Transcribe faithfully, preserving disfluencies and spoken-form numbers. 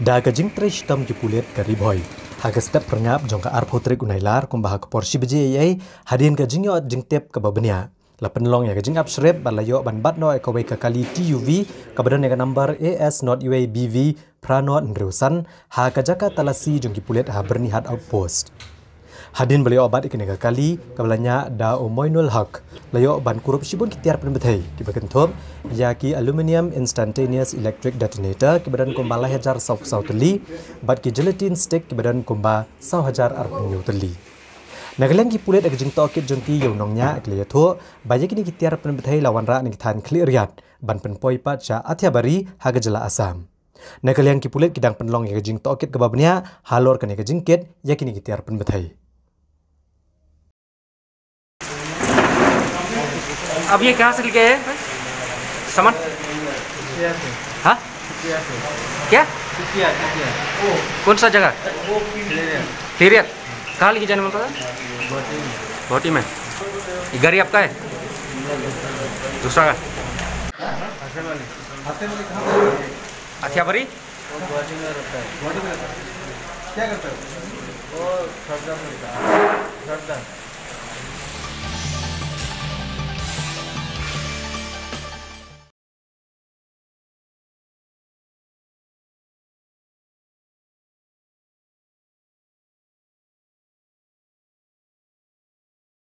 Da ka jingtrei shitom ki pulit ka Ri Bhoi ha ka step phyrngap jong ka arphew tarik u Nailar kumba ha ka por shi baje eiei, hadien ka jingïoh jingtip kaba bniah, la pynlong ïa ka jingap shrip bad la ïoh ban bat noh ïa kawei ka kali T U V kaba don ïa ka number A S not U A B V phra not hynriew san ha ka jaka talasi jong ki pulit ha Byrnihat Outpost. Hadien ba la ïoh bat ïa kane ka kali kaba la ñiah da u Moinul Haq, la ïoh ban kurup shibun ki tiar pynbthei kiba kynthup ïa ki aluminium instantaneous electric detonator kiba don kumba lai hajar saw phew saw tylli bad ki gelatin stick kiba don kumba saw hajar arphew hynñiew tylli. Na ka liang ki pulit ha ka jingtohkit jong ki ïa u nongñiah ki la ïathuh ba ïa kine ki tiar pynbthei la wanrah na ki thaiñ Khliehriat ban pynpoi pat sha Athiabari ha ka jylla Assam. Na ka liang ki pulit ki dang pynlong ïa ka jingtohkit kaba bniah halor kane ka jingkit ïa kine ki tiar pynbthei. अब ये कहाँ से लेके आए हैं? सामान? हाँ? क्या? कौन सा जगह? क्लियर। कहाँ लेके जाने वाला था? गुवाहाटी में। ये गाड़ी आपका है? दूसरा का? हसन अली। हसन अली कहाँ का है? अथियाबारी। वो गुवाहाटी में रहता है। गुवाहाटी में रहता है। क्या करता है? वो ठेकेदार रहता है। ठेकेदार।